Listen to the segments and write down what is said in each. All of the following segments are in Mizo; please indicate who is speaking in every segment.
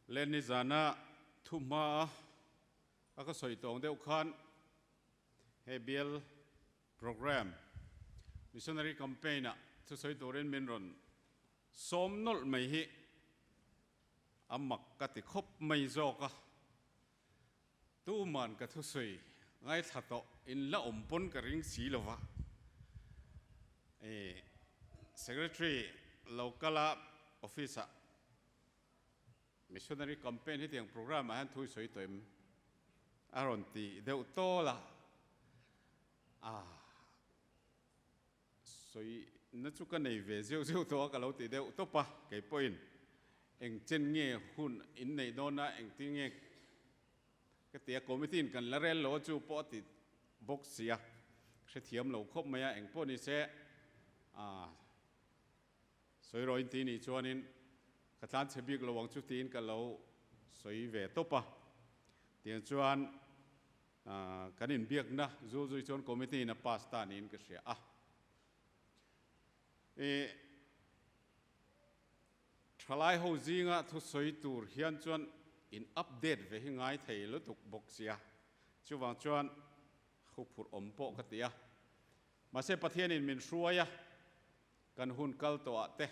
Speaker 1: Lenni zana thu hmaa a ka sawi tawng deuh khan he bial programme Missionary Campaign ah thusawi turin min rawn sawm nawlh mai hi a mak ka ti khawp mai zawk a. Tuman ka thusawi ngaithla tawh in la awm pawn ka ring si lo va. Secretary local a office ah Missionary campaign hetiang programme ah hian thu i sawi tawh em? A rawn ti deuh tawl a. Ah. Sawi na chu ka nei ve zeuh zeuh tawh a ka lo ti deuh tawp a, kei pawhin eng chen nge hun in neih dawn a, engtin nge ka ti a, committee in kan la rel lo a chu pawh a ti bawk si a, hrethiam lo khawp mai a, eng pawh ni se ah sawi rawh in ti nih chuanin ka tlan chhe bik lo ang chu tiin ka lo sawi ve tawp a, tiang chuan Kan inbiakna zul zui chuan committee in a pass ta niin ka hria a. I thalai ho zinga thusawi tur hian chuan in update ve hi ngai thei lutuk bawk sia. Chuvang chuan huphurh awm pawh ka ti a. Mahse Pathianin min hruai a, kan hun kal tawh ah te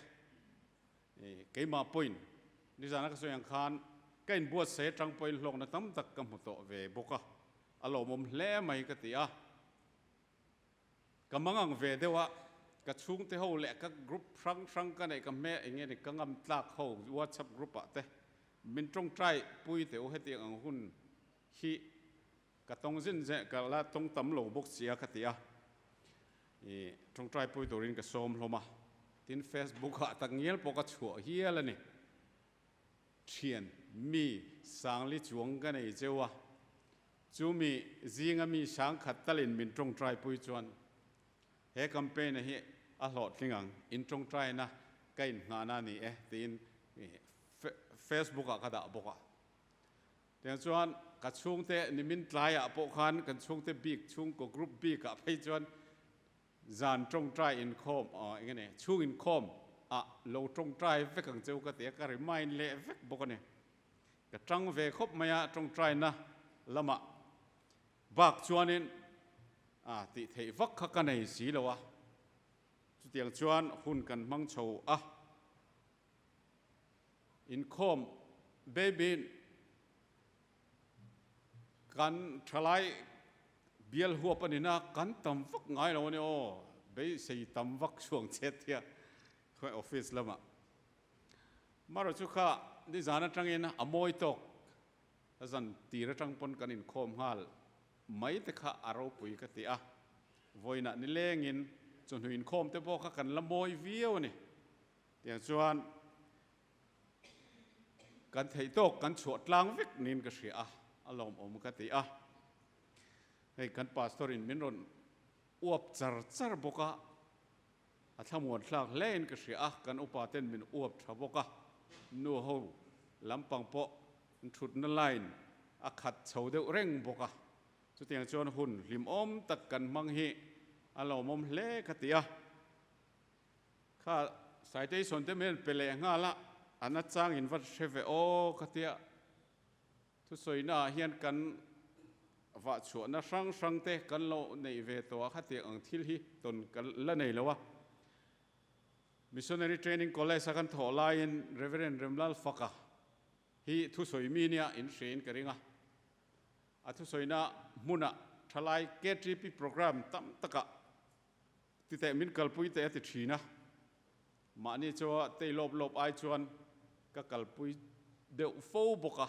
Speaker 1: keimah pawhin nizana ka sawi ang khan ka inbuatsaih atang pawhin hlawkna tam tak ka hmu tawh ve bawk a, a lawmawm hle mai ka ti a. Ka mangang ve deuh a, ka chhungte ho leh ka group hrang hrang ka neih ka hmel eng nge ni ka ngam tlak ho WhatsApp group ah te min tawngtai pui teh u hetiang ang hun hi Ka tawng zin zeh ka la tawng tam lo bawk sia ka ti a, i tawngtai pui turin ka sawm hlawm a, tin Facebook ah tak ngial pawh ka chhuah hial a ni. Thian mi Sangli chuang ka nei cheu a, chu mi zinga mi sangkhat talin min tawngtai pui chuan he campaign a hi a hlawhtling ang, in tawngtaina ka inngahna a ni e tiin Facebook ah ka dah bawk a. Tiang chuan ka chhungte nimin tlaiah pawh khan kan chhungte bik chhungkaw group bikah phei chuan zan tawngtai inkhawm aw eng nge chhung inkhawm ah lo tawngtai vek ang cheu ka ti a, ka remind leh vek bawk a ni. Ka tang ve khawp mai a tawngtaina lamah bak chuanin a tih theih vak kha ka nei si lo a, chutiang chuan hun kan hmang chho a. Inkhawm baby kan thalai bial huap a nina kan tam vak ngai lo a ni aw, beisei tam vak chhuang chet hian khawi office lamah. Marawh chu kha nizan atangin a mawi tawk a zan tir atang pawn kan inkhawm nghal mai te kha a ropui ka ti a, vawiinah nilengin chawhnu inkhawm te pawh kha kan la mawi viau a ni. Tiang chuan kan theih tawk kan chhuah tlang vek niin ka hria a, a lawmawm ka ti a. Hei kan pastor in min rawn uap char char bawk a, a thlamuan thlak hle in ka hria a, kan upa ten min uap tha bawk a, nu ho lampang pawh an thutna line a khat chho deuh reng bawk a, chutiang chuan hun hlimawm tak kan hmang hi a lawmawm hle ka ti a. Kha citation te min pe leh nghal a, a nachang in va hre ve aw ka tia. Thusawi naah hian kan vah chhuahna hrang hrang te kan lo neih ve tawh a, khatiang ang thil hi tawn kan la nei lo a. Missionary Training College a kan thawh laiin Reverend Remlal Faka hi thusawi mi nia in hrein ka ring a. A thusawina hmunah thalai KTP programme tam takah Ti teh min kalpui teh a ti thin a, mahni chu a tei lawp lawp ai chuan ka kalpui deuh fo bawk a,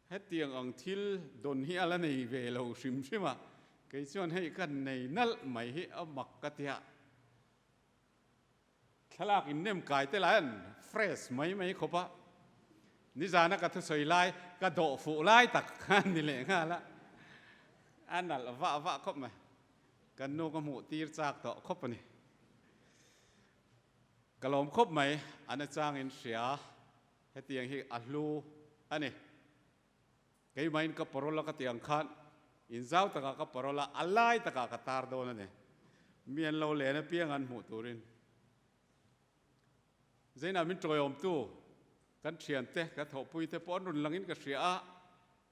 Speaker 1: hetiang ang thil dawn hi a la nei ve lo hrim hrim a, kei chuan hei ka nei nalh mai hi a mak ka ti a, thlalak in nem kai te lai an fresh mai mai khawp a, nizana ka thusawi lai ka dawh fuh lai tak khan ni leh nghal a, a nalh vah vah khawp mai. Kan nu ka hmuh tir chak tawh khawp a ni. Ka lawm khawp mai, an achangin hria hetiang hi a hlu a ni. Keimahin ka parole a ka tih ang khan inzau takah ka parole a, a lai takah ka tar dawn a ni. Mi an lo len apiang an hmuh turin. Zainah min tawiawmtu. Kan thiante, ka thawhpuite pawh an rawn langin ka hria a,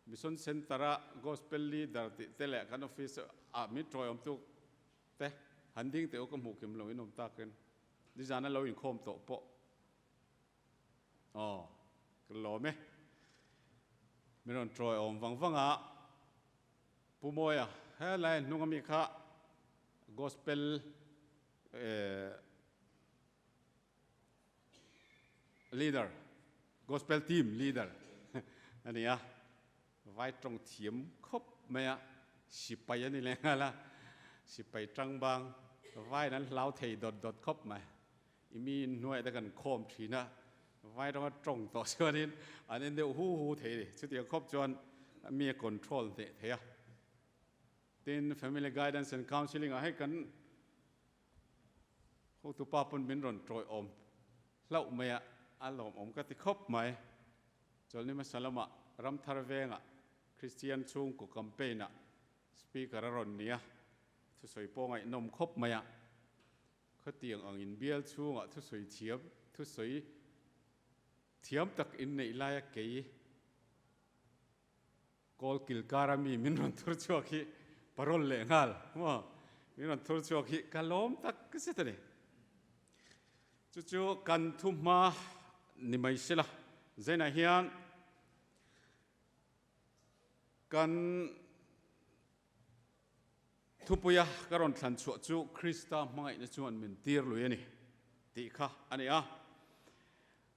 Speaker 1: Mission Centre-a Gospel Leader tih te leh kan office ah min tawiawmtu te han ding teh u ka hmuh kim lo in awm takin nizan a lo inkhawm tawh pawh aw ka lawm e. Min rawn tawiawm vang vang a, Pu Mawia helai hnung ami kha Gospel eh Leader, Gospel team leader a ni a, vai tawng thiam khawp mai a, sipai a ni leh nghal a, sipai tang bang vaiin an hlau thei dawt dawt khawp mai. I mi hnuaiah te kan khawm thin a, vai rawnga tawng tawh chuanin an en deuh hu hu thei a ni. Chutiang khawp chuan mi a control hneh thei a. Tin, Family Guidance and Counselling ah hei kan Hotupa pawn min rawn tawiawm hlauh mai a, a lawmawm ka ti khawp mai. Chawlhni hmasa lamah Ramthar vengah Kristian chhungkaw campaign-ah Speaker a rawn ni a, thusawi pawh ngaihnawm khawp mai a. Khawtiang angin bial chhungah thusawi thiam, thusawi thiam tak inneih laia kei Kawl kilkara mi min rawn thur chhuak hi parole leh nghal maw min rawn thur chhuak hi ka lawm tak zet a ni. Chu chu kan thu hma ni mai sela Zainah hian kan thupuia ka rawn thlan chhuah chu Krista hmangaihna chuan min tir lui a ni tih kha a ni a.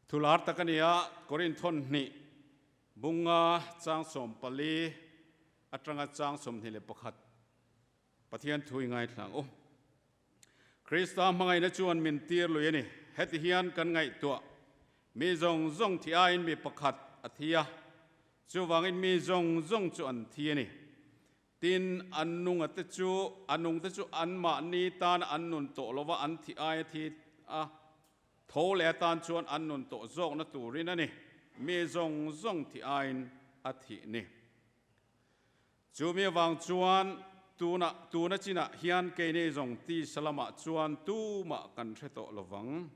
Speaker 1: Thular tak a ni a, Korinthon hnih Bunga chang 14 atanga chang 21 Pathian thu i ngaithla ang u. Krista hmangaihna chuan min tir lui a ni. Heti hian kan ngaihtuah, Mi zawng zawng thi aiin mi pakhat a thi a, chuvangin mi zawng zawng chu an thi a ni. Tin, an nunga te chu, a nungte chu anmahni tana an nun tawh lova an thi aia thi a, Tho leh atan chuan an nun tawh zawkna turin a ni, mi zawng zawng thih aiin a thih ni. Chu mi avang chuan tuna tuna chinah hian keini zawng tisa lamah chuan tumah kan hre tawh lo vang.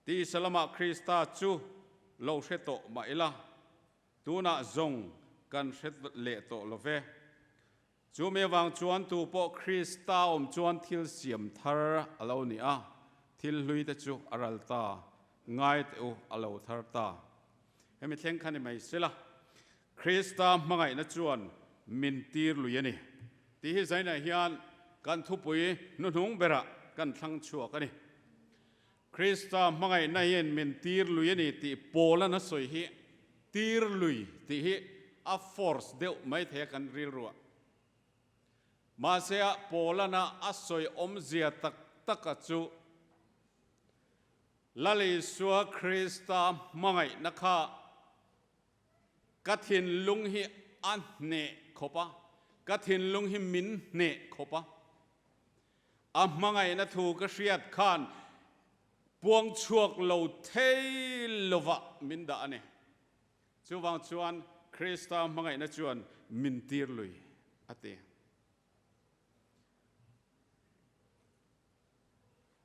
Speaker 1: Tisa lamah Krista chu lo hre tawh mah ila, tunah zawng kan hre leh tawh lo ve. Chu mi avang chuan tu pawh Krista awm chuan thil siam thar a lo ni a, thil hlui te chu a ral ta, ngai teh u a lo thar ta. Hemi thleng kha ni mai sela, Krista hmangaihna chuan min tir lui a ni tih hi zainah hian kan thupui hnuhnung berah kan thlang chhuak a ni. Krista hmangaihna hian min tir lui a ni tih Paul-an a sawi hi tir lui tih hi a force deuh mai thei a kan rilruah. Mahse a Paul-an a a sawi awmzia tak taka chu Lal Isua Krista hmangaihna kha ka thinlung hi a hneh khawp a, ka thinlung hi min hneh khawp a. A hmangaihna thu ka hriat khan puang chhuak lo thei lovah min dah a ni. Chuvang chuan Krista hmangaihna chuan min tir lui, a ti.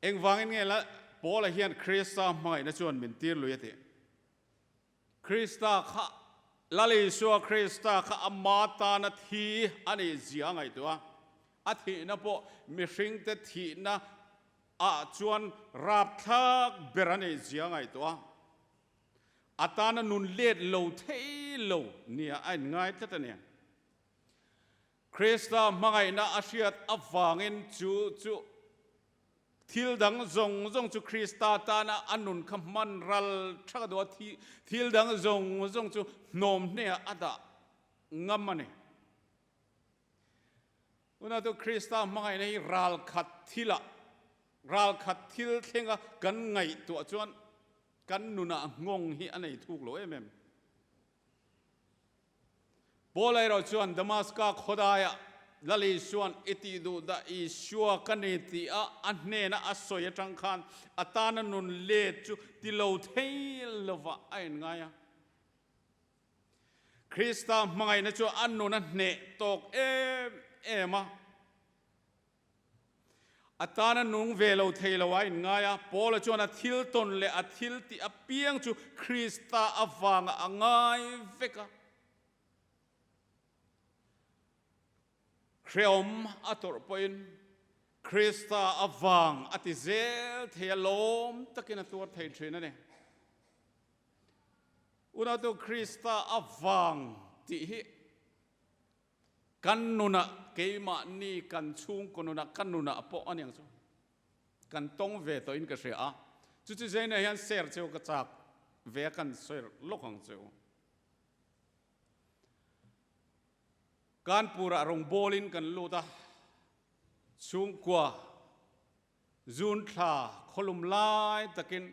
Speaker 1: Engvangin nge la Paula hian Krista hmangaihna chuan min tir lui a tih? Krista kha, Lal Isua Krista kha ama tana thi a nih zia a ngaihtuah a. A thihna pawh mihringte thihna ah chuan rapthlak ber a nih zia a ngaihtuah a. A tana nun let lo thei lo nia a inngai tlat a ni. Krista hmangaihna a hriat avangin chu chu Thil dang zawng zawng chu Krista tana a nun kha hman ral tha duh a, thil dang zawng zawng chu hnawm hneah a dah ngam a ni. Tunah chu Krista hmangaihna hi ral khat thilah, ral khat thil thlenga kan ngaihtuah chuan kan nunah nghawng hi a nei thuk lo em em. Paula erawh chuan Damaska khawdaiah Lal Isua'n i tih duh dah Isua ka ni tih a a hnena a sawi atang khan a tana nun let chu ti lo thei lovah a inngai a. Krista hmangaihna chu a nun a hneh tawk em em a. A tana nung ve lo thei lo a inngai a, Paula chuan a thil tawn leh a thil tih apiang chu Krista avanga a ngai vek a. Hreawm a tawrh pawhin Krista avang a ti zel thei a, lawm takin a tuar thei thin a ni. Unautu Krista avang tih hi Kan nunah, keimahni kan chhungkaw nunah, ka nunah pawh a niang chu kan tawng ve tawhin ka hria a, chu chu Zena hian share cheu ka chak ve a, kan sawi lawk ang cheu. Kanpurah rawngbawlin kan lut a, chhungkua zun thla khawlum lai takin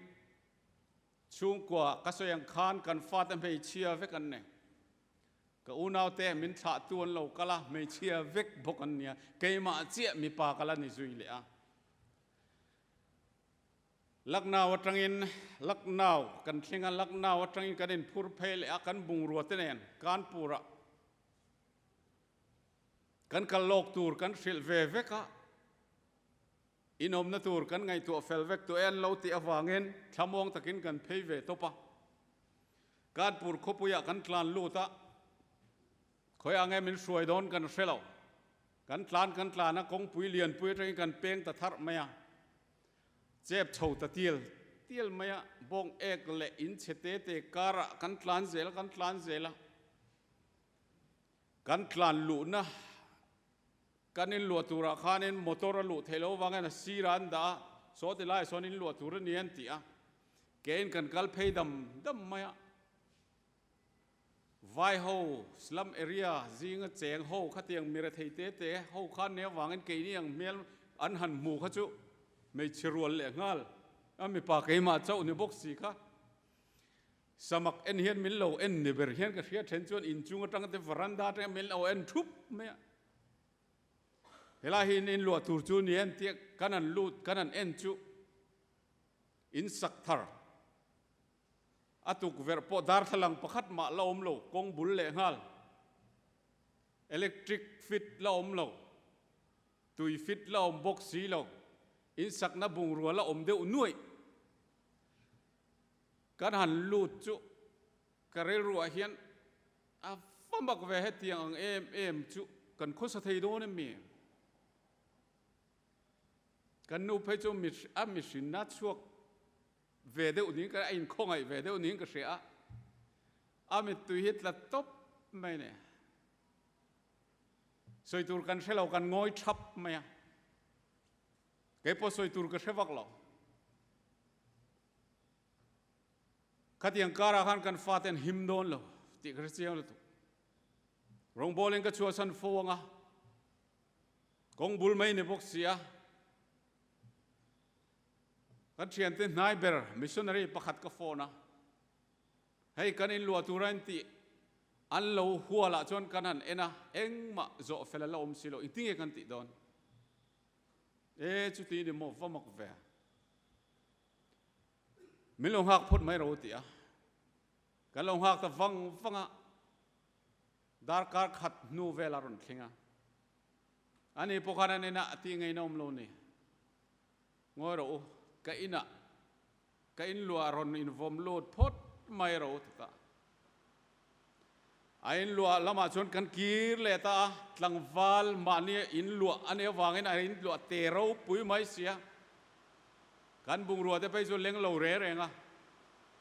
Speaker 1: chhungkua ka sawi ang khan kan fate hmeichhia vek an nei. Ka unaute min thlahtu an lo kal a, hmeichhia vek bawk an nia, keimah chiah mipa ka la ni zui leh a. Lucknow atangin Lucknow kan thleng a, Lucknow atangin kan inphur phei leh a, kan bungrua te nen Kanpur ah kan kal lawk tur kan hrilh ve vek a, inawmna tur kan ngaihtuah fel vek tawh e an lo tih avangin thlamuang takin kan phei ve tawp a. Kanpur khawpuiah kan tlan lut a, khawi ang nge min hruai dawn kan hre lo. Kan tlan kan tlan a, kawngpui lianpui atangin kan peng ta tharh mai a, chep chho ta tial tial mai a, bawng ek leh in chhe te te karah kan tlan zel a, kan tlan zel a. Kan tlan luhna kan inluah turah khanin motor a luh theih loh avangin a sirah an dah a, saw ti laiah sawn inluah tur a ni an ti a, Kein kan kal phei dam dam mai a, Vai ho, slum area zinga cheng ho khatiang mi rethei te te ho khan nia vangin keini ang hmel an han hmu kha chu hmeichhe rual leh nghal a mipa keimah chauh ni bawk si kha. Samak en hian min lo en ni ber hian ka hria then chuan inchung atanga te veranda atanga min lo en thup mai a. Helai hi in inluah tur chu ni en tih kan han lut kan han en chu In sak thar a tukverh pawh darthlalang pakhat mah la awm lo, kawng bul leh nghal, electric fit la awm lo, tui fit la awm bawk si lo, in sakna bungrua la awm deuh nuaih. Kan han lut chu ka rilruah hian a va mak ve hetiang ang em em chu kan khawsa thei dawn em mi? Kan nu phei chu a mihrinna chhuak ve deuh niin ka a inkhawngaih ve deuh niin ka hria a, a mittui hi tla tawp mai ni. Sawi tur kan hre lo, kan ngawi thap mai a. Kei pawh sawi tur ka hre vak lo. Khatiang karah khan kan fate an him dawn lo tih ka hre chiang lutuk. Rawngbawlin ka chhuahsan fo ang a. Kawng bul mai ni bawk si a, kan thiante hnai ber missionary pakhat ka phone a, hei kan inluah tura in tih an lo hualah chuan kan han en a, engmah zawh fel a la awm si lo, engtinge kan tih dawn? E chuti ni maw va mak ve. Min lo nghak phawt mai ro ti a, kan lo nghak ta vang vang a, Darkar khat hnu vel a rawn thleng a, ani pawh khan an inah a tih ngei na awm lo ni. Ngawi rawh u, ka inah ka inluah rawn invawm lut phawt mai rawh u ti ta. A inluah lamah chuan kan kir leh ta a, tlangval mahni inluah a nih avangin a inluah te ropui mai sia. Kan bungrua te phei chu leng lo re reng a,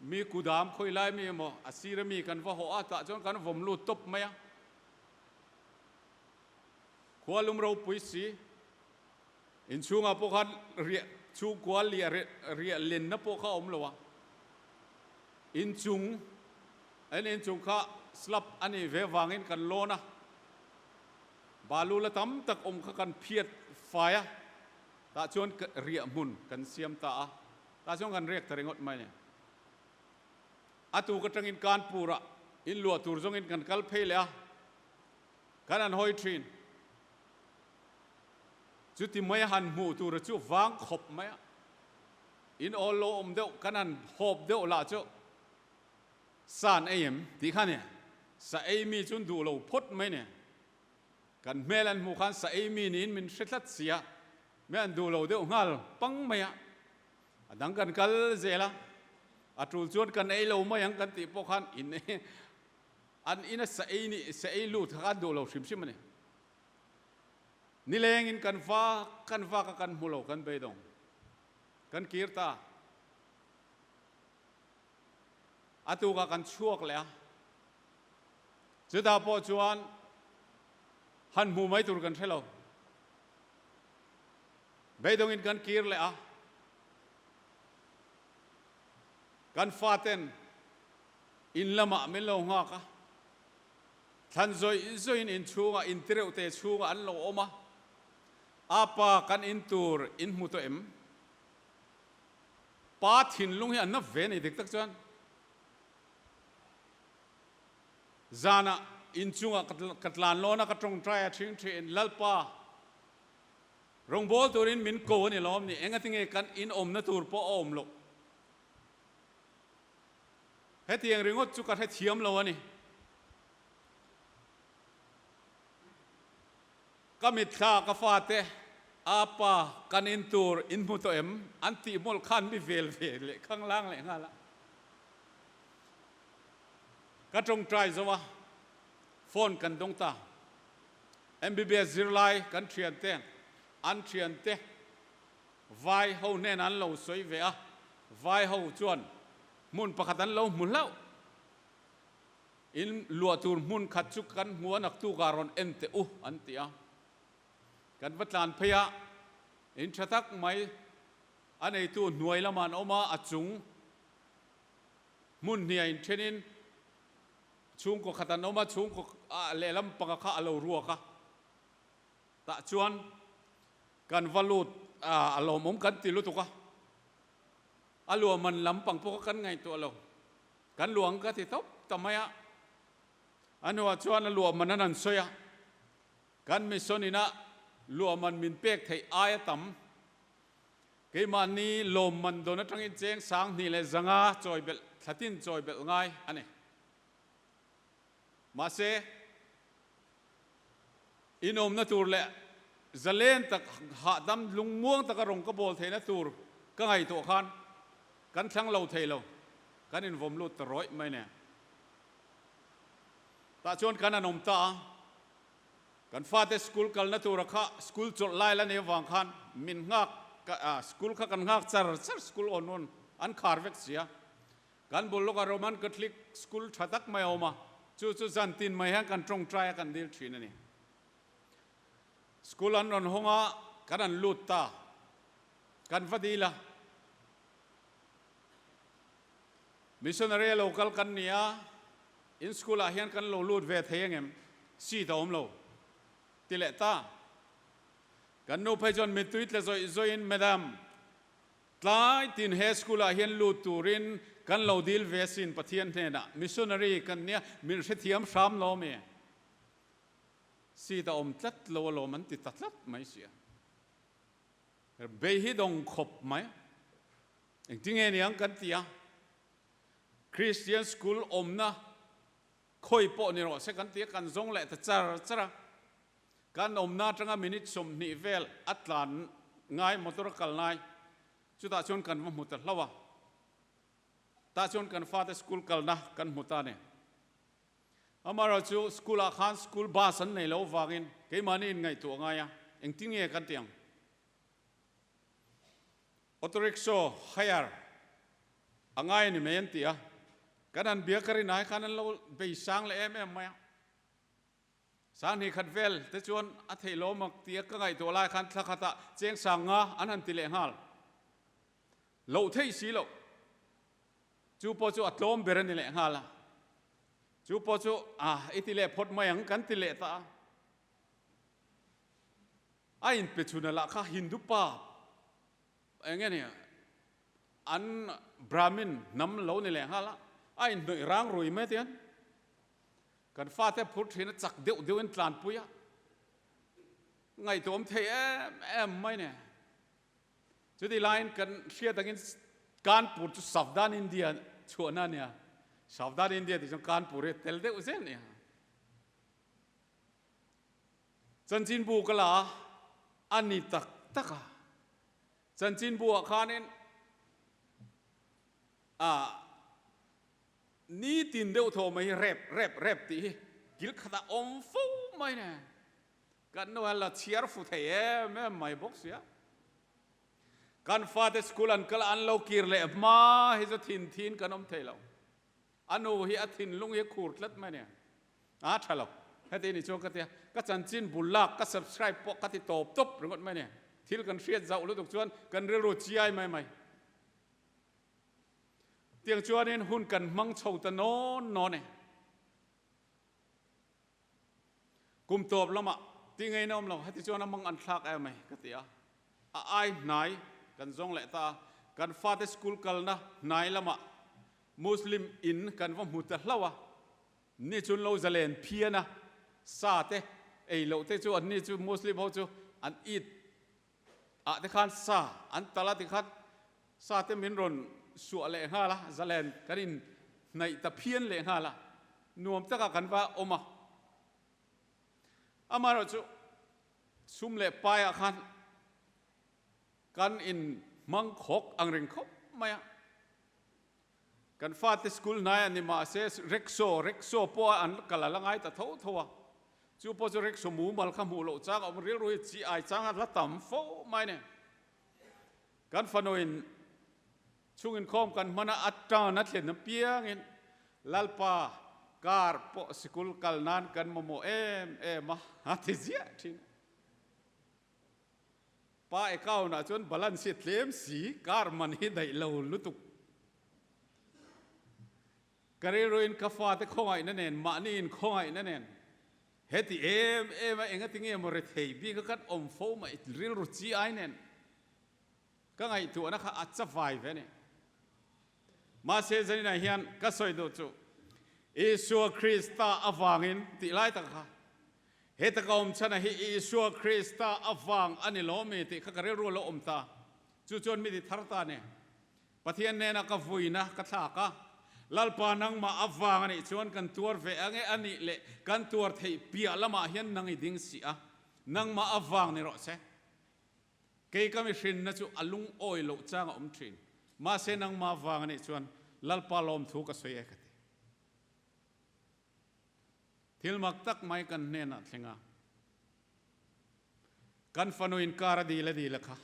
Speaker 1: mi kudam khawi lai mi emaw a sir ami kan va hawh a, tah chuan kan vawm lut tawp mai a. Khua lum ropui si, inchhungah pawh khan riah chhungkua liah riah lenna pawh kha a awm lo a. Inchung, an inchung kha slab a nih ve vangin kan lawn a, balu la tam tak awm kha kan phiat fai a. Tah chuan riah hmun kan siam ta a, tah chuan kan riak ta ringawt mai a ni. A tuk atangin Kanpur-ah inluah tur zawngin kan kal phei leh a, kan han hawi thin. Chuti mai a han hmuh tura chu vang khawp mai a, in awl lo awm deuh kan han hawp deuh lah chu san ei em tih kha a ni. Sa ei mi chuan duh lo phawt mai a ni. Kan hmel an hmuh khan sa ei mi niin min hre tlat si a. Me an duh lo deuh nghal pang mai a. A dang kan kal zel a, a tul chuan kan ei lo mai ang kan tih pawh khan in an ina sa ei nih sa ei lut kha an duh lo hrim hrim a ni. Nilengin kan vak kan vak a kan hmu lo kan beidawng kan kir ta. A tukah kan chhuak leh a, chutah pawh chuan han hmu mai tur kan hre lo. Beidawngin kan kir leh a, kan faten in lamah min lo nghak a, thlan zawih zawihin in chhungah in tireuhte chhungah an lo awm a, Apa kan in tur in hmu tawh em? Pa thinlung hi an na ve nei dik tak chuan zanah inchungah ka tlan lawn a, ka tawngtai a thing thin, Lalpa rawngbâwl turin min ko a ni lawm ni, engatinge kan inawmna tur pawh a awm loh? Hetiang ringawt chu ka hrethiam lo a ni. Ka mitthla ka fate, Apa, kan in tur in hmu tawh em? An tih mawlh khan mi vel ve leh khanglang leh nghal a. Ka tawngtai zo a, phone kan dawng ta. MBBS zirlai kan thiante, an thiante vai ho hnenah an lo sawi ve a, vai ho chuan hmun pakhat an lo hmu hlauh. In luah tur hmun khat chu kan hmu a, naktukah rawn en teh u, an ti a. Kan va tlan phei a, in tha tak mai a neitu hnuai lamah an awm a, a chung hmun hniah inthenin chhungkaw khat an awm a, chhungkaw lehlam panga kha a lo ruak a. Tah chuan kan va lut a, a lawmawm kan ti lutuk a, a luahman lampang pawh kha kan ngaihtuah lo. Kan luang ka ti tawp ta mai a, a hnuah chuan a luahman an han sawi a, kan mission ina luahman min pek theih aia tam keimahni lawmman dawn atangin cheng 2000 chawi belh thlatin chawi belh ngai a ni. Mahse, inawmna tur leh zalen tak hahdam lungmuang taka rawng ka bawl theihna tur ka ngaihtuah khan kan thlang lo thei lo, kan invawm lut ta rawih mai nen. Tah chuan kan an awm ta a, kan fate school kalna tura kha school chawlh lai la nei avang khan min nghak, school kha kan nghak char char, school awn awn an khar vek sia. Kan bul lawkah Roman Catholic School tha tak mai a awm a, chu chu zan tin mai hian kan tawngtai a kan dil thin a ni. School an rawn hawng a, kan an lut ta, kan va dil a. Missionary a lo kal kan ni a, in school ah hian kan lo lut ve thei angem? Seat a awm lo ti leh ta. Kan nu phei chuan mittui tla zawih zawihin, Madam, Tlai tin he school ah hian lut turin kan lo dil ve asin Pathian hnenah missionary kan nia min hrethiam hram lo ami? Seat a awm tlat lo alawm an ti ta tlat mai sia. Bei hi dawng khawp mai. Engtinge niang kan ti a, Christian school awmna khawi pawh ni rawh se kan ti a, kan zawng leh ta char char a. Kan awmna atanga minute 20 vel a tlan ngai motor a kal ngai, chutah chuan kan va hmu ta hlauh a, tah chuan kan fate school kalna kan hmu ta a ni. Amaherawh chu school ah khan school bus an nei lo vangin keimahni inngaihtuah ngai a, engtin nge kan tih ang? Auto rickshaw hire a ngai a ni mai an ti a, kan han biak ka rin ai khan an lo beisang leh em em mai a. 2000 vel te chuan a theih lo mak tia ka ngaihtuah lai khan thla khatah cheng 5000 an han ti leh nghal loh theih si loh. Chu pawh chu a tlawm ber a ni leh nghal a. Chu pawh chu a i ti leh phawt mai ang kan ti leh ta a. A inpe chhun a lah kha Hindu pa eng nge ni an Brahmin hnam lo ni leh nghal a, a inhnawih rang rui mai tian. Kan fate phur thin a chak deuh deuh in tlanpui a, ngaihtuahawm thei em em mai nen. Chutih laiin kan hriat angin Kanpur chu Savdan India chhuahna a nia. Savdan India tih chuan Kanpur hi a tel deuh zel nia. Chanchinbu ka la a, a ni tak tak a. Chanchinbu ah khanin ah nitin deuh thaw mai hi rep rep rep tih hi kil khatah awm fo mai ne. Kan nu hian la chhiar fu thei em em mai bawk sia. Kan fate school an kal a an lo kir leh hma hi chu thin thin kan awm thei lo. A nu hi a thinlung hi a khur tlat mai nia. A tha lo. Heti ni chuan ka tia, ka chanchin bul lak, ka subscribe pawh ka ti tawp tawp ringawt mai nia. Thil kan hriat zauh lutuk chuan kan rilru chiai mai mai. Tiang chuanin hun kan hmang chho ta nawn nawn e. Kum tawp lamah ti ngei na awm lo, heti chuan a mang an thlak em mai ka ti a. A ai hnai kan zawng leh ta a, kan fate school kalna hnai lamah Muslim in kan va hmu ta hlauh a, ni chun lo zalen phian a, sa te ei loh te chu an ni chu Muslim ho chu an Eid ah te khan sa an tal a tikhan sa te min rawn suah leh nghal a, zalen kan in hnaih ta phian leh nghal a, nuam takah kan va awm a. Amaherawhchu sum leh paiah khan kan in hmang khawk ang reng khawp mai a. Kan fate school hnai a ni mahse rickshaw, rickshaw pawh an kal a la ngai ta tho tho a. Chu pawh chu rickshaw mumal kha hmuh loh chang a awm rilru hi chi ai chang a la tam fo mai ni. Kan fanuin chhunginkhawm kan hman a a tan a thlen apiangin Lalpa car pawh sikul kal nan kan mamawh em em a, a ti ziah thin a. Pa account ah chuan balance hi a tlem si, car man hi daih lo lutuk. Ka rilruin ka fate khawngaihna nen, mahni in khawngaihna nen heti em em a engati nge maw rethei bik a kan awm fo mai rilru chi ai nen ka ngaihtuahna kha a chavai ve a ni. Mahse zaninah hian ka sawi duh chu Isua Krista avangin tih lai tak kha Heta ka awm chhan a hi Isua Krista avang a ni lo mi tih kha ka rilru a lo awm ta. Chu chuan mi ti thar ta ni. Pathian hnena ka vuina ka thlak a, Lalpa nangmah avang a nih chuan kan tuar ve ang e a nih leh kan tuar theih piah lamah hian nang i ding si a, nangmah avang ni rawh se. Kei ka mihrinna chu a lungawi loh chang a awm thin. Mahse nangmah avang a nih chuan Lalpa lawmthu ka sawi e ka ti. Thil mak tak mai kan hnenah thleng a, kan fanu inkar a dil a dil a kha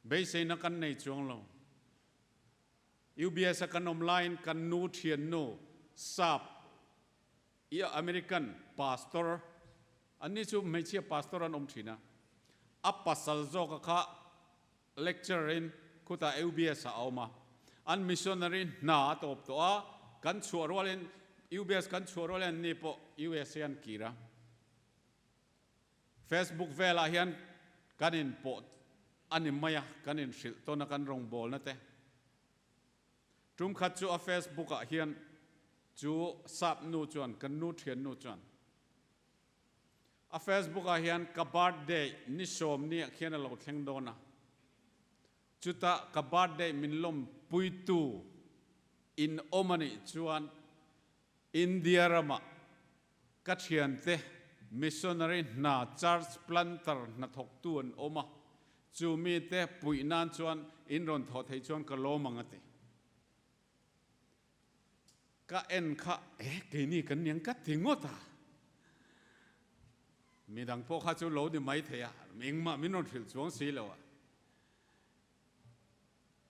Speaker 1: beiseina kan nei chuang lo. UBS a kan awm laiin kan nu thiannu sap i American pastor anni chu hmeichhia pastor an awm thin a, a pasal zawk a kha Lecturer in khutah UBS ah a awm a, an missionary hna a tawp tawh a, kan chhuah rualin UBS kan chhuah rualin anni pawh USA an kir a. Facebook velah hian kan inpawh a ni mai a, kan inhrilh tawn a kan rawngbawlna te. Tum khat chu a Facebook ah hian chu sap nu chuan, kan nu thian nu chuan, A Facebook ah hian ka birthday ni sawm ni ah khian a lo thleng dawn a, chutah ka birthday min lawmpuitu in awm a nih chuan India ramah ka thiante missionary hna church planter hnathawktu an awm a, chu mite puih nan chuan in rawn thawh theih chuan ka lawm ang a ti. Ka en kha eh keini kan niang ka ti ngawt a, midang pawh kha chu lo ni mai thei a, engmah min rawn hrilh chuang si lo a,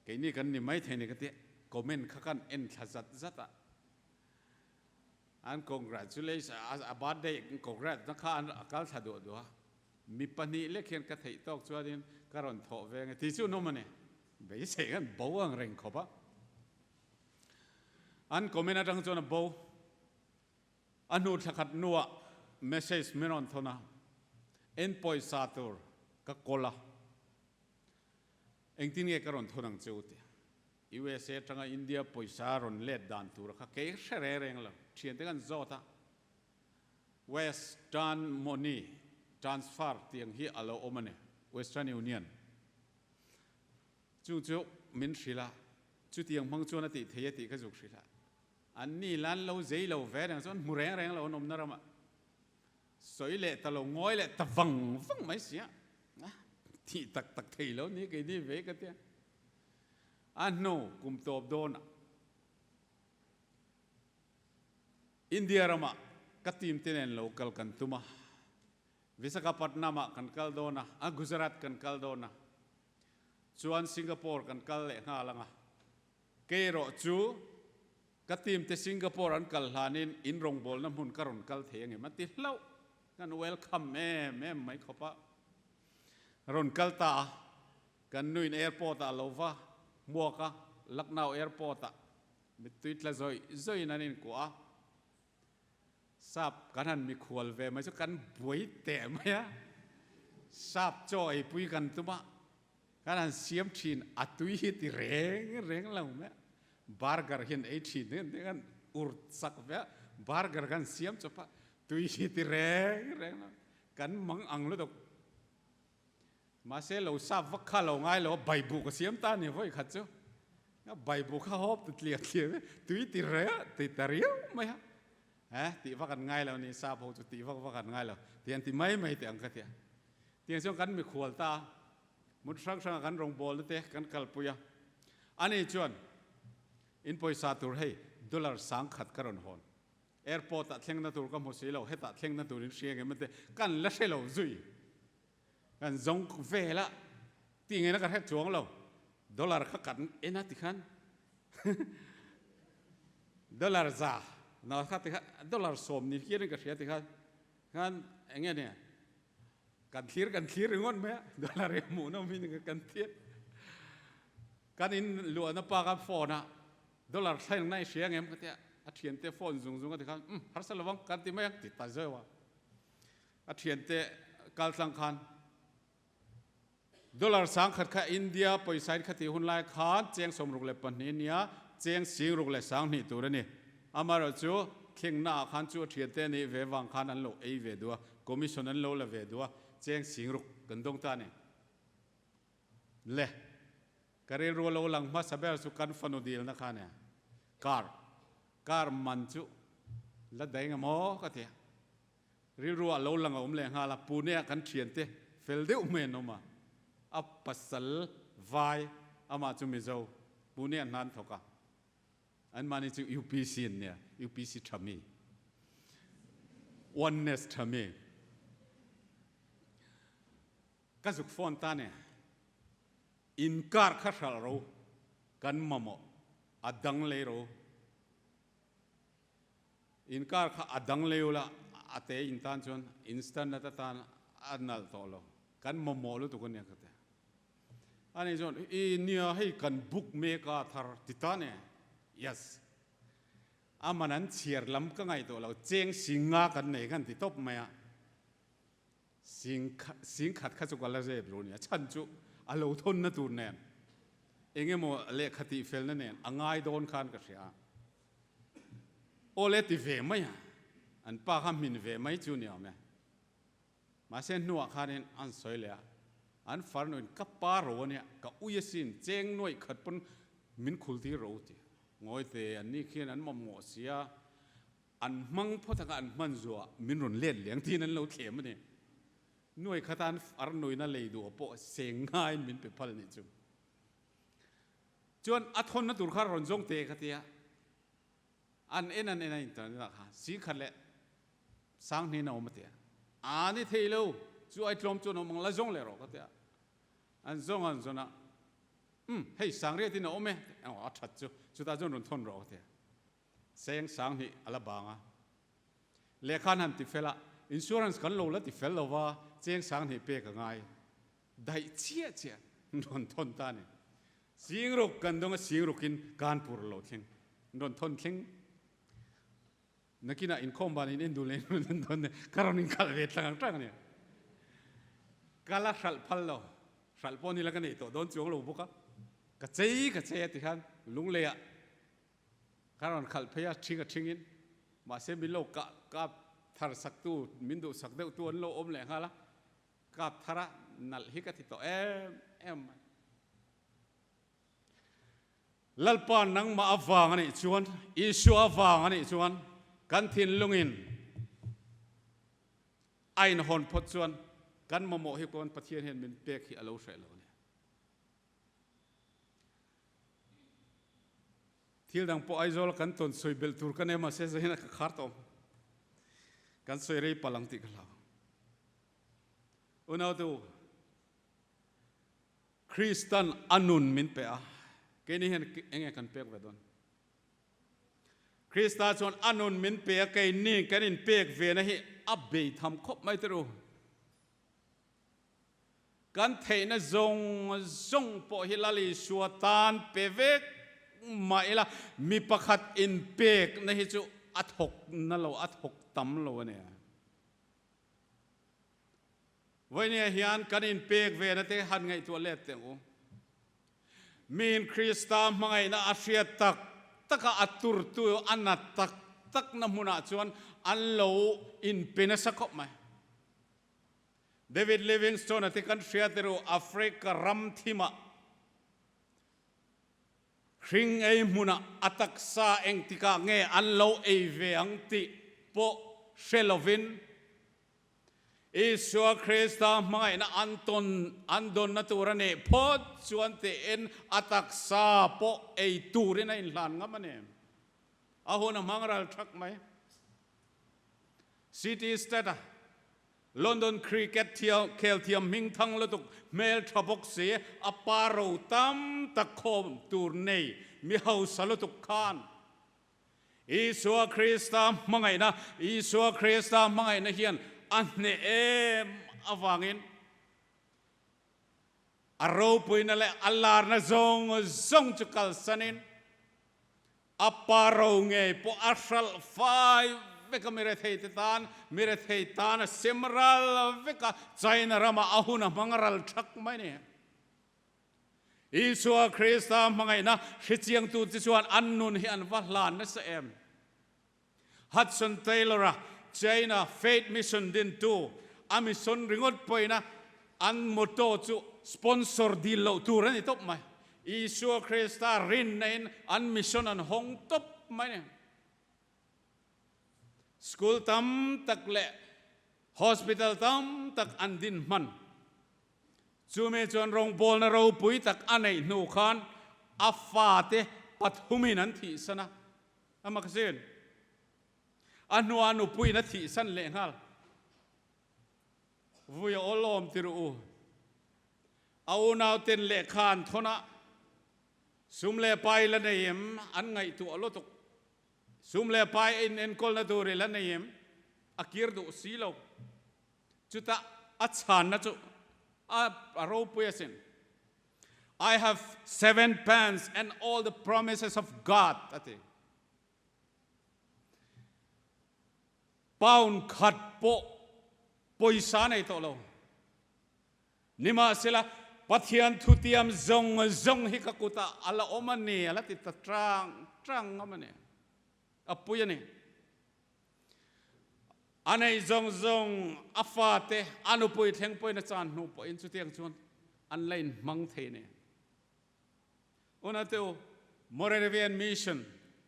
Speaker 1: keini kan ni mai thei ni ka ti, comment kha kan en thla zat zat a, an congratulation a birthday congrat na kha an kal thla duah duah a, mi pahnih lek hian ka theih tawk chuanin ka rawn thawh ve ang e tih chu an awm a ni, beisei khan bo ang reng khawp a. An comment atang chuan a bo. A hnu thla khat hnuah message min rawn thawn a, en pawisa tur ka kawl a, engtin nge ka rawn thawn ang che u tia. USA atanga India pawisa rawn let dan tur kha kei hre reng reng lo, thiante kan zawt a, Western money transfer tiang hi a lo awm a ni, Western Union. Chung chu min hrilh a, chutiang hmang chuan a tih thei a tih ka zuk hrilh a. An ni lan lo zei lo ve reng chuan hmu reng reng lo an awmna ramah sawi leh ta lo ngawi leh ta vang vang mai si a. Thih tak tak thei lo ni kei ni ve ka tia. A hnu kum tawp dawnah India ramah ka team te nen lo kal kan tum a, Visakhapatnam ah kan kal dawn a, a Gujarat kan kal dawn a, chuan Singapore kan kal leh nghal ang a. Kei erawh chu ka team te Singapore an kal hlanin in rawngbawlna hmun ka rawn kal thei angem a ti hlauh. Kan welcome em em mai khawp a. Rawn kal ta a, kan nuin airport ah lo va hmuak a, Lucknow airport ah mittui tla zawih zawihin an inkuah a. Sap kan han mikhual ve mai chu kan buai teh mai a, sap chaw eipui kan tum a, kan han siam thin a tui hi ti reng reng lo mai a, burger hian ei thin hian ti kan ur chak ve a, burger kan siam chawp a, tui hi ti reng reng lo, kan mang ang lutuk. Mahse lo sap vak kha lo ngai lo a, baibu ka siam ta ni vawi khat chu. Baibu kha hawp ta tliah tliah mai, tui ti reh ti ta riau mai a. Eh, tih vak an ngai lo ni, sap ho chu tih vak vak an ngai lo, ti an ti mai mai teh ang ka ti a. Tiang chuan kan mikhual ta a, hmun hrang hranga kan rawngbawlna te kan kalpui a. Ani chuan in pawisa tur hei dollar 1000 ka rawn hawn. Airport ah thlengna tur ka hmu si lo, hetah thlengna tur in hria ngem ante kan la hre lo zui. Kan zawng vel a, tih ngei na ka hre chuang lo. Dollar kha kan en a tikhan dollar za na kha tikhan dollar sawm ni hian ka hria tikhan khan enge nia kan thlir kan thlir ringawt mai a dollar hi hmuh nawm in kan thlir kan in luahna pa khan phone a dollar thleng na i hria ngem ka tia a thiante phone zung zung a tikhan um harsa lovang kan ti mai ang ti ta zeuh a. A thiante kal tlang khan dollar 1000 kha India pawisa in khati hun lai khan cheng 62 nia cheng 62 tur a ni. Amaherawh chu thlengna ah khan chu a thiante a nih ve vang khan an lo ei ve duh a, commission an lo la ve duh a, cheng 60 kan dawng ta a ni. Le, ka rilru a lo lang hmasa ber chu kan fanu dilna kha a nia. Car, car man chu la daih ang maw ka ti a. Rilru ah lo lang a awm leh nghal a, Pune ah kan thiante fel deuh mai an awm a, a pasal vai amah chu Mizo, Pune ah hna an thawk a, anmahni chu UPC an nia, UPC tha mi, Oneness tha mi. Ka zuk phone ta nia, inkar kha hralh ro, kan mamawh a dang lei ro. Inkar kha a dang leu la, a te in tan chuan instant atan a nalh tawh lo. Kan mamawh lutuk a nia ka ti. Ani chuan, I nia hei kan book mek a thar ti ta nia. Yes. A man an chhiar lam ka ngaih tawh lo, cheng singa kan nei khan ti tawp mai a. 10,000 kha chu ka la zep lo nia, chhan chu a lo thawnna tur nen eng emaw lehkha tih felna nen a ngai dawn khan ka hria. Awle ti ve mai a, an pa kha hmin ve mai chu ni awm e. Mahse hnuah khanin an sawi leh a, an farnuin ka pa ro a nia, ka ui asin, cheng nuaih khat pawn min khul tir ro ti. Ngawi te an ni khian an mamawh sia, An hmang phawt anga an hman zuah min rawn let leng tiin an lo thlem a ni. Nuai khata an ar nuina lei duh pawh seng ngaiin min pe phal nih chu. Chuan a thawnna tur kha rawn zawng te kha tia an en an en a internet ah kha 10,000 leh 2000 a awm a tia. A ni thei lo, chu ai tlawm chuan awm ang la zawng leh rawh ka tia. An zawng an zawn a, umm hei 8000 in a awm e, a that chu, chutah chuan rawn thawn rawh ka tia. Seng 2000 a la bang a. Lehkha an han ti fel a, insurance kan lo la ti fel lo va, cheng 2000 pek a ngai. Daih chiah chiah rawn thawn ta a ni. 60,000 kan dawng a, 60,000 in Kanpur a lo thleng. Rawn thawn thleng. Nakinah inkhawm ban in en duh leh in rawn thawn ka rawn inkhalh ve tlang ang tang a ni. Ka la hralh phal lo. Hralh pawh ni la ka neih tawh dawn chuang lo bawk a. Ka chei ka chei a ti khan lungleiah Ka rawn khalh phei a, ṭhing a ṭhingin, mahse min lo kah kap thar saktu, min duh sak deuhtu an lo awm leh nghal a, kap thar a nalh hi ka ti tawh em em mai. Lalpa nangmah avang a nih chuan, Isua avang a nih chuan kan thinlungin a inhawn phawt chuan kan. Kan mamawh hi kawn Pathian hian min pek hi a lo hreh lo a ni. Thil dang pawh Aizawl kan tawn sawi belh tur ka nei mahse zahin a ka khar tawh ang. Kan sawi rei palh ang tih ka hlau. Unau te u, Kristan a nun min pe a, keini hian enge kan pek ve dawn? Krista chuan a nun min pe a, keini kan inpek ve na hi a bei tham khawp mai teh u. Kan theihna zawng zawng pawh hi Lal Isua tan pe vek mah ila, mi pakhat inpekna hi chu a thawk na lo, a thawk tam lo a ni. Vawinia hian kan inpek ve na te han ngaihtuah let teh ang u. Miin Krista hmangaihna a hriat tak taka a turtu a nat tak takna hmunah chuan an lo inpe nasa khawp mai. David Livingstone-a te kan hriat erawh Africa ram thimah hring ei hmunah a taksa engtikah nge an lo ei ve ang tih pawh hre lovin Isua Krista hmangaihna an tawn an dawnna tur a nih phawt chuan tiin a taksa pawh ei turin a inhlan ngam a ni. A hun a hmang ral thak mai. City State-a London cricket khel thiam hming thang lutuk hmel tha bawk si, a pa ro tam tak khawm tur nei mi hausa lutuk khan Isua Krista hmangaihna, Isua Krista hmangaihna hian a hneh em avangin a ropuina leh a larna zawng zawng chu kalsanin a pa ro ngei pawh a hralh fai vek a, mirethei te tan, mirethei tan a sem ral vek a, China ramah a hun a hmang ral thak mai a ni. Isua Krista hmangaihna hrechiangtu te chuan an nun hi an va hlan nasa em? Hudson Taylor-a China Faith Mission dintu, a mission ringawt pawhin an motto chu sponsor dil loh tur a ni tawp mai. Isua Krista rinna in an mission an hawng tawp mai a ni. School tam tak leh hospital tam tak an din hman. Chumi chuan rawngbawlna ropui tak a neih hnu khan a fate pathumin an thihsan a, a makzin. A hnuah a nupuiin a thihsan leh nghal. Vui a awlawm ti rawh u. A unauten lehkha an thawn a, sum leh pai la nei em an ngaihtuah lutuk. Sum leh pai in enkawlna tur i la nei em? A kir duh si lo. Chutah a chhanna chu a ropui asin. I have seven pence and all the promises of God a ti. Pound khat pawh pawisa nei tawh lo. Nimahsela, Pathian thutiam zawng zawng hi ka kutah a la awm a ni, a la ti ta tang tang ngam a ni. A pui a ni. A nei zawng zawng, a fate, a nupui thleng pawhin a chan hnu pawhin chutiang chuan an la inhmang thei a ni. Unate u, Moravian Mission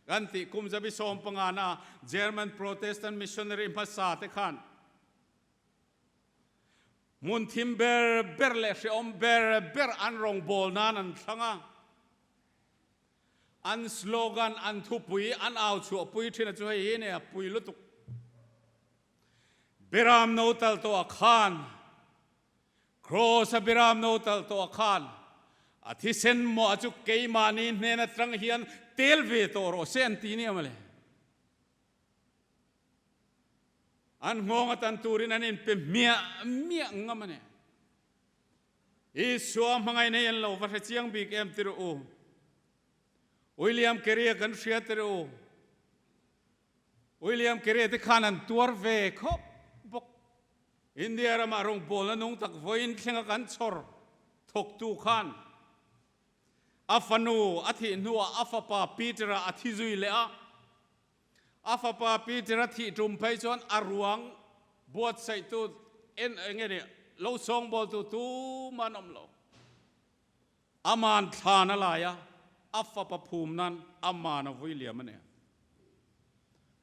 Speaker 1: kan tih kum zabi sawmpangana German Protestant missionary hmasa te khan Hmun thim ber ber leh hrehawm ber ber an rawngbâwl nân an thlang a. An slogan, an thupui, an au chhuahpui ṭhin a chu hei hi nia pui lutuk. Biram no tal tawh a khan, Kraws-a biram no tal tawh a khan, a thisen mawh a chu keimahni hnen aṭang hian tel ve tawh rawh se an ti nia mawle. An nghawng atan turin an inpe hmiah hmiah ngam a ni. Isua hmangaih nei an lo va hre chiang bik em ti rawh u. William Carey-a kan hria ti rawh u. William Carey-a te khan an tuar ve khawp bawk. India ramah rawngbawlna nung tak vawiin thlenga kan chhawr thawktu khan a fanu a thih hnuah a fapa Peter-a a thi zui leh a. A fapa Peter a thih tum phei chuan a ruang buatsaihtu en eng nge ni lo sawngbawltu tumah an awm lo. Aman thlan a lai a, a fapa phum nan aman a vui liam a ni.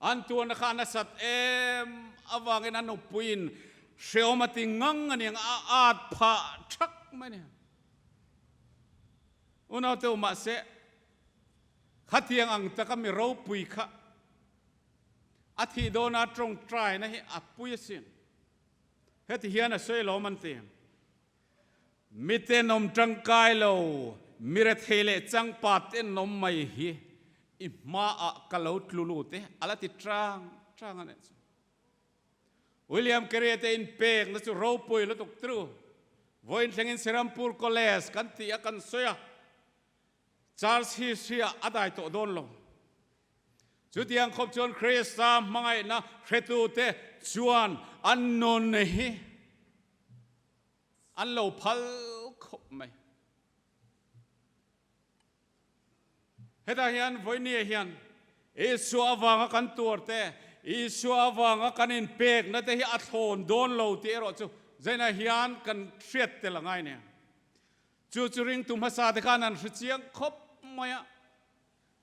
Speaker 1: An tuarna kha a nasat em avangin a nupuiin Hreawm a ti ngang a niang a at phah thak mai a ni. Unaute u mahse khatiang ang taka mi ropui kha a thih dawna tawngtaina hi a pui asin. Heti hian a sawi lawm an ti. Mi tenawm tangkai lo, mi rethei leh changpa tenawm mai hi i hmaah ka lo tlu lut e, a la ti chang chang a nih chu. William Carey te inpekna chu ropui lutuk tru. Vawiin thlengin Serampur College kan tih a kan sawi a, Charles history ah a dai tawh dawn lo. Chutiang khawp chuan Krista hmangaihna hretute chuan an nun hi an lo phal khawp mai. Hetah hian vawinia hian Isua avanga kan tuar te, Isua avanga kan inpekna te hi a thlawn dawn lo tih erawh chu zainah hian kan hriat tel a ngai nia. Chu chu ringtu hmasa te khan an hre chiang khawp mai a.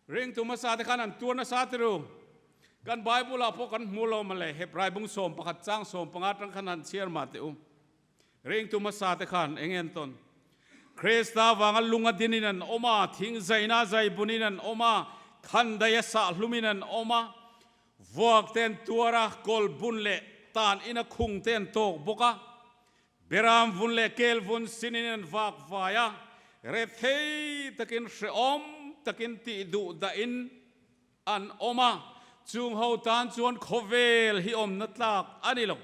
Speaker 1: Ringtu hmasa te khan an tuar nasa ti ru. Kan Bible ah pawh kan hmu lo mawle, Hebrai bung 11 chang 15 atang khan han chhiar mah teh u. Ringtu hmasa te khan eng en tawn? Krista vanga lunga dinin an awm a, thing zaina zai bunin an awm a, khandaia sah hlumin an awm a, vuak te an tuar a, kawl bun leh tan ina khung te an tawk bawk a, Beram vun leh kel vun sinin an vak vai a, rethei takin hrehawm takin tih duh dahin an awm a, chung ho tan chuan khawvel hi awmna tlak a ni lo.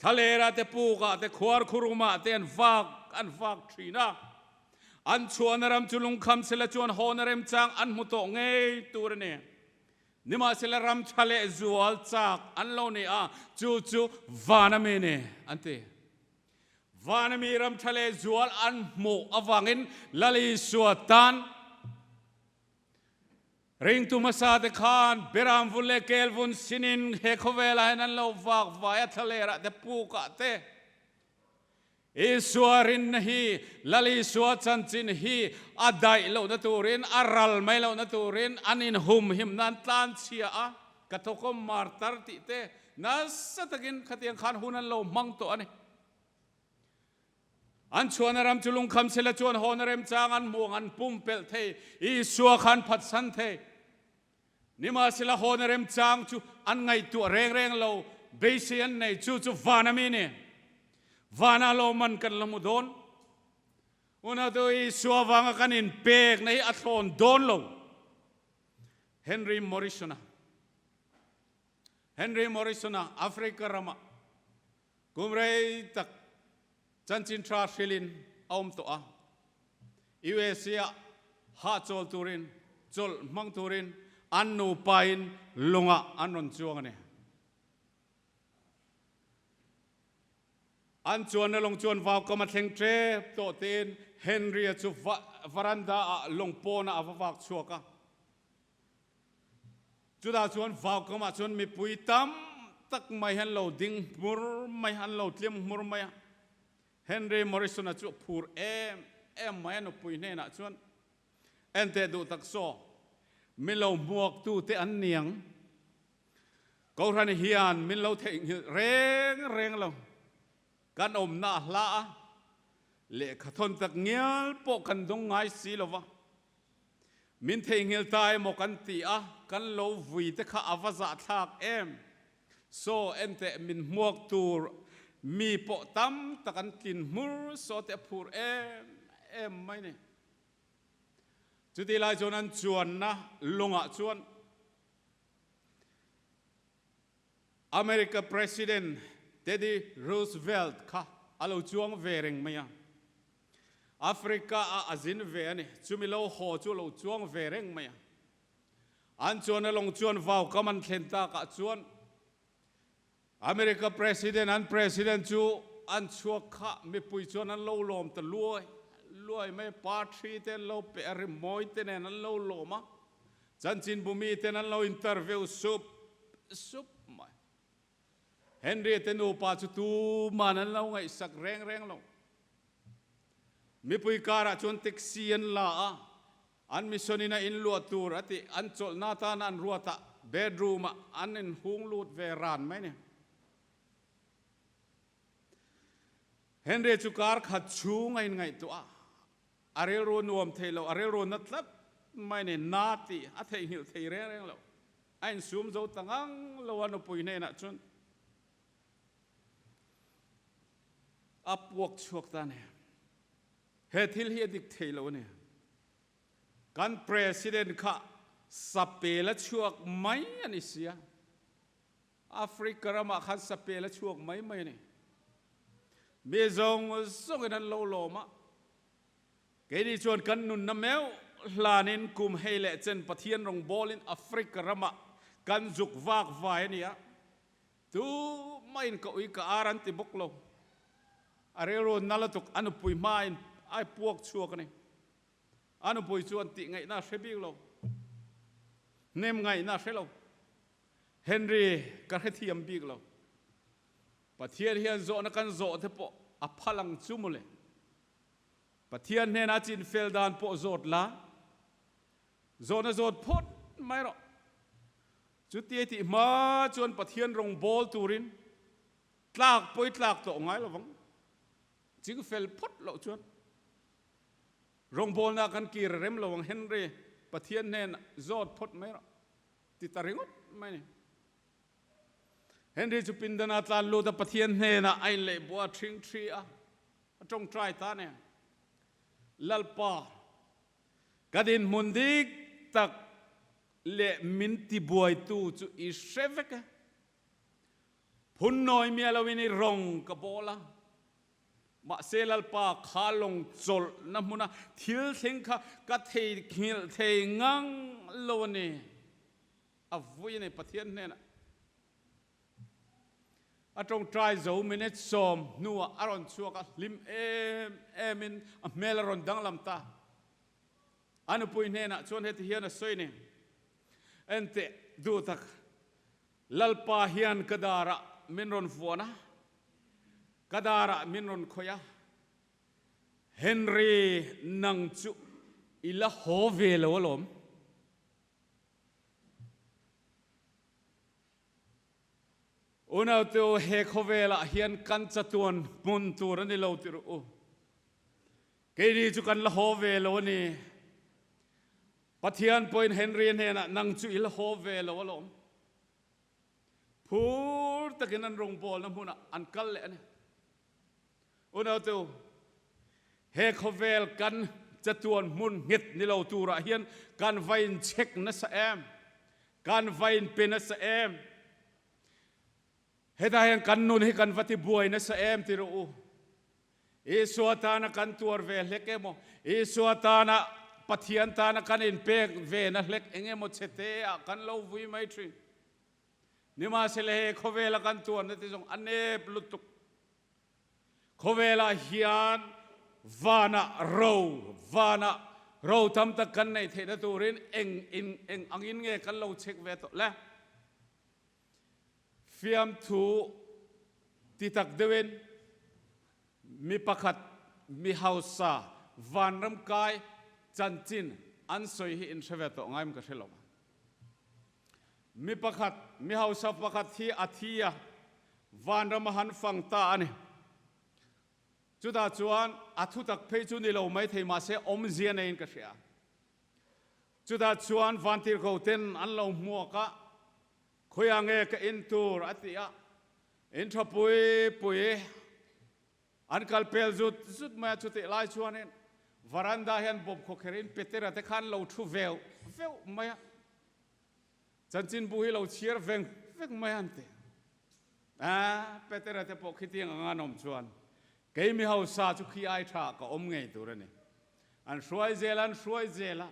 Speaker 1: Thlalera te pukah te khuar khurumah te an vak an vak thin a, an chhuahna ram chu lungkham sela chuan hawna remchang an hmu tawh ngei tur a ni. Nimahsela ram tha leh zual chak an lo ni a, chu chu vana mi ni an ti. Vana mi ram tha leh zual an hmuh avangin Lal Isua tan ringtu hmasa te khan Beram vun leh Kel vun sinin he khawvelah hian an lo vak vai a, thlalerah te pukah te. Isua rinna hi Lal Isua chanchin hi a daih lohna turin, a ral mai lohna turin an inhumhim nan tlanchhia a, ka thawkawm martar tih te nasa takin khatiang khan hun an lo hmang tawh a ni. An chhuahna ram chu lungkham sela chuan hawna remchang an hmuh ang an pumpelh thei, Isua khan phatsan thei. Nimahsela hawna remchang chu an ngaihtuah reng reng lo, beisei an nei chu chu van a mi ni. Vana lawmman kan la hmu dawn. Unautu Isua vanga kan inpekna hi a thlawn dawn lo. Henry Morrison-a Henry Morrison-a Africa rama kum rei tak chanchin tha hrilhin a awm tawh a. USA-ah hahchawl turin, chawlh hmang turin an nupain lungah an rawn chuang a ni. An chuanna lawng chuan vaukam a thleng tep tawh tiin Henry-a chu varanda-ah lawng pawnah a va vak chhuak a. Chutah chuan vaukamah chuan mipui tam tak mai hi an lo ding hmur mai, an lo tlim hmur mai a. Henry Morrison-a chu a phur em em mai a nupui hnenah chuan, Enteh duh tak saw, mi lo hmuaktute an niang. Kohhran hian min lo theihnghilh reng reng lo. Kan awmna a hla a, lehkha thawn tak ngial pawh kan dawng ngai si lo va. Min theihnghilh ta emaw kan ti a, kan lo vui te kha a va zahthlak em. Saw enteh min hmuak tur mi pawh tam tak an tlin hmur saw te a phur em em mai ni. Chutih lai chuan an chuanna lungah chuan America President Teddy Roosevelt kha a lo chuang ve reng mai a. Africa ah a zin ve a ni. Chumi lo haw chu a lo chuang ve reng mai a. An chuan a lawng chuan vaukam an thlen takah chuan America President an President chu an chhuak kha mipui chuan an lo lawm ta luai luai mai a. Party te an lo pe a, rimawi te nen an lo lawm a. Chanchinbu mi ten an lo interview sup sup mai. Henry te nupa chu tuman an lo ngaihsak reng reng lo. Mipui karah chuan taxi an la a, an mission in a inluah tur a tih an chawlhna atana an ruatah bedroom ah an inhung lut ve ran mai ni. Henry chu kar khat chhung a inngaihtuah a, a rilru nuam thei lo, a rilru na tlat mai ni, na tih a theihnghilh thei reng reng lo. A insum zo ta ngang lo a nupui hnenah chuan a puak chhuak ta a ni. He thil hi a dik thei lo a ni. Kan President kha sapel a chhuak mai a ni sia. Africa ramah khan sapel a chhuak mai mai a ni. Mi zawng zawngin an lo lawm a. Keini chuan kan nunna meuh hlanin kum hei leh chen Pathian rawngbawlin Africa ramah kan zuk vak vai a ni a. Tu mahin ka ui ka ar an ti bawk lo. A rilru na lutuk a nupui hmain a puak chhuak a ni. A nupui chuan tih ngaihna a hre bik lo. Hnem ngaihna a hre lo. Henry, ka hrethiam bik lo. Pathian hian zawhna kan zawh te pawh a phal ang chu mawle. Pathian hnenah chinfel dan pawh zawt la, zawhna zawt phawt mai rawh. Chutia tih hma chuan Pathian rawngbawl turin tlak pawi tlak tawh ngai lovang. Chingfel phawt loh chuan rawngbawlna kan kir a rem lo ang Henry, Pathian hnenah zawt phawt mai rawh ti ta ringawt mai a ni. Henry chu pindana tlan lut a Pathian hnenah a inleihbuah a ṭhing ṭhi a, a ṭawngṭai ta nen. Lalpa, ka dinhmun dik tak leh min tibuaitu chu i hre vek e. Phun nawi miah loin i rawng ka bawl a, mahse Lalpa kha lawng chawlhna hmuna thil thleng kha ka theihnghilh thei ngang lo a ni. A vui a ni Pathian hnenah. A tawngtai zo minute sawm hnuah a rawn chhuak a, hlim em emin a hmel a rawn danglam ta. A nupui hnenah chuan heti hian a sawi ni, Enteh duh tak, Lalpa hian ka darah min rawn vuan a, ka darah min rawn khawih a, Henry nang chu i la haw ve lo alawm. Unaute he khawvelah hian kan chatuan hmun tur a ni lo ti rawh u. Keini chu kan la haw ve lo a ni. Pathian pawhin Henry hnenah nang chu i la haw ve lo alawm. Phur takin an rawngbawlna hmunah an kal leh a ni. Unaute, he khawvel kan chatuan hmun nghet ni lo turah hian kan va inchhek nasa em? Kan va inpe nasa em? Hetah hian kan nun hi kan va tibuai nasa em ti rawh u. Isua tana kan tuar ve hlek emaw, Isua tana Pathian tana kan inpek ve na hlek eng emaw chhe ah kan lo vui mai thin. Nimahsela he khawvela kan tuarna te zawng a nep lutuk. Khawvelah hian vanah ro, vanah ro tam tak kan neih theihna turin eng in eng angin nge kan lo chek ve tawh le? Fiamthu ti tak deuhin mi pakhat mi hausa vanram kai chanchin an sawi hi in hre ve tawh ngaim ka hre lo. Mi pakhat mi hausa pakhat hi a thi a, vanram a han fang ta a ni. Chutah chuan a thutak phei chu ni lo maithei mahse awmzia neiin ka hria. Chutah chuan vantirhko ten an lo hmuak a, Khawiah nge ka in tur? a ti a. In tha pui pui an kal pel zut zut mai a, chutih lai chuanin varanda hian bawp khawkher in Petera te khan lo thu veuh veuh mai a, chanchinbu hi lo chhiar veng veng mai a an ti. A, Petera te pawh khitiang anga an awm chuan kei mi hausa chu khi ai tha ka awm ngei tur a ni. An hruai zel a, an hruai zel a,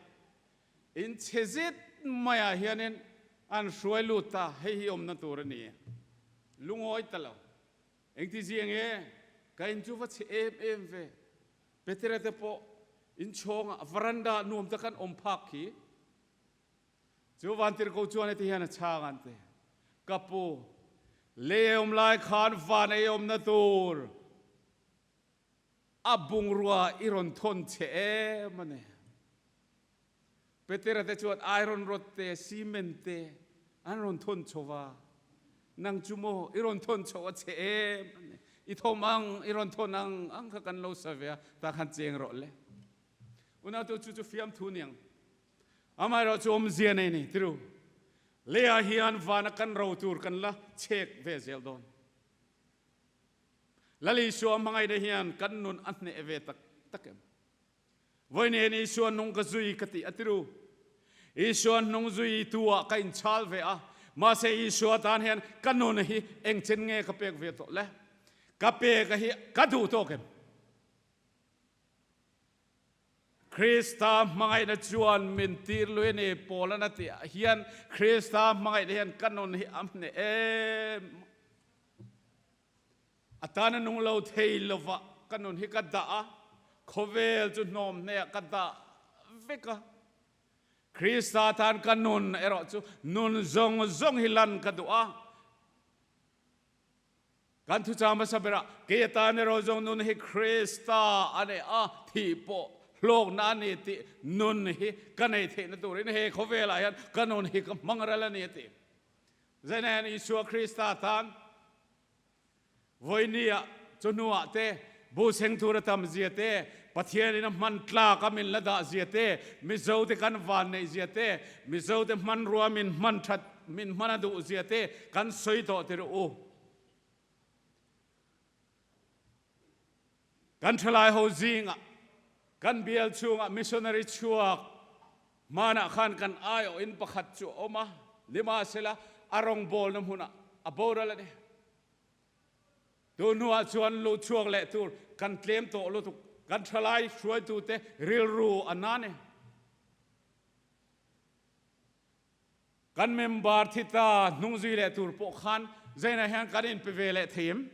Speaker 1: in chhe zet maiah hianin an hruai lut ta, hei hi awmna tur a ni. Lungawi ta lo. Engti zia nge ka in chu va chhe em em ve. Petera te pawh inchhawngah varanda nuam tak an awm phak khi. Chu vantirhko chuan heti hian a chhang an ti, Ka pu, lei awm lai khan van ei awmna tur a bungrua i rawn thawn che em a ni. Petera te chuan iron rod te, cement te an rawn thawn chho va, nang chu maw i rawn thawn chho a che em a ni. I thawm ang, i rawn thawn ang ang kha kan lo sa ve a, tah khan cheng rawh le. Unautu chu chu fiamthu niang. Amaherawh chu awmzia nei ni tiru. Leiah hian vana kan ro tur kan la chhek ve zel dawn. Lal Isua hmangaihna hian kan nun a hneh ve tak tak em? Vawiin Isua nung ka zui ka tih a tiru. Isua hnung zui tu ah ka inchhal ve a, mahse Isua tan hian ka nun hi engchen nge ka pek ve tawh le? Ka pek a hi ka duh tawk em? Krista hmangaihna chuan min tir lui a ni, Paula'n a tih ah hian Krista hmangaihna hian ka nun hi a hneh em? A tana nung lo thei lova ka nun hi ka dah a, khawvel chu hnawm hneah ka dah vek a. Krista tan ka nun erawh chu nun zawng zawng hi lan ka duh a. Kan thuchang hmasa berah kei atan erawh zawng nun hi Krista a nei a, thih pawh hlawkna a ni tih nun hi ka nei theihna turin he khawvelah hian ka nun hi ka hmang ral a ni a ti. Zainahian Isua Krista tan Vawinia chu hnuah te, bu seng tur a tam zia te, Pathianin a hman tlak a min la dah zia te, Mizo te kan van neih zia te, Mizo te hmanrua min hman that min hman a duh zia te kan sawi tawh tir u. Kan thalai ho zingah kan bial chhungah missionary chhuak hmanah khan kan aiawh in pakhat chu a awm a, nimahsela a rawngbawlna hmunah a boral a ni. Tu hnuah chuan luh chhuak leh tur kan tlem tawh lutuk, kan thalai hruaitute rilru a na ni. Kan member thi ta hnungzui leh tur pawh khan zainah hian kan inpe ve leh thei em?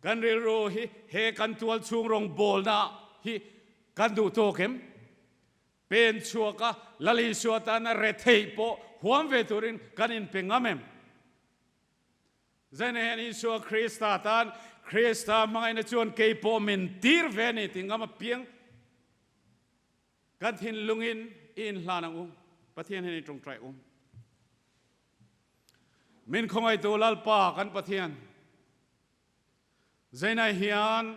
Speaker 1: Kan rilru hi he kan tual chhung rawngbawlna hi kan duh tawk em? Pen chhuaka Lal Isua tana retheih pawh huam ve turin kan inpe ngam em? Zainah hian Isua Krista tan Krista hmangaihna chuan kei pawh min tir ve a ni tih ngam apiang Kan thinlungin i inhlan ang u, Pathian hian i tawngtai um. Min khawngaihtu Lalpa kan Pathian, Zainai hian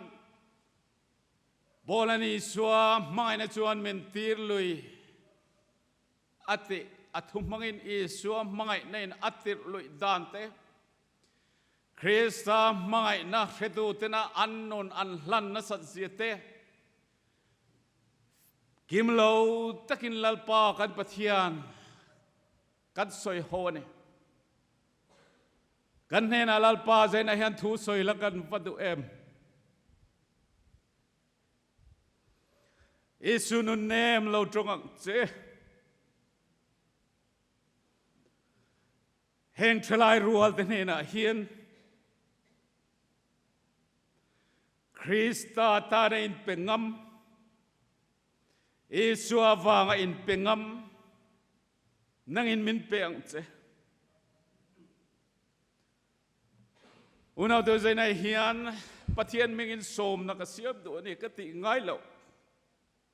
Speaker 1: Paul an Isua hmangaihna chuan min tir lui a tih a thu hmangin Isua hmangaihna in a tirh luih dan te, Krista hmangaihna hretu tena an nun an hlan nasat zia te, Kim lo takin Lalpa kan Pathian kan sawi ho a ni. Kan hnenah Lalpa zainah hian thu sawi la kan va duh em? Isu nun nem lo tawng ang che. Heng thalai rual te hnenah hian Krista tana inpe ngam, Isua vanga inpe ngam, nangin min pe ang che. Unau te zainai hian Pathian mingin sawmna ka siam duh a ni ka tih ngai loh.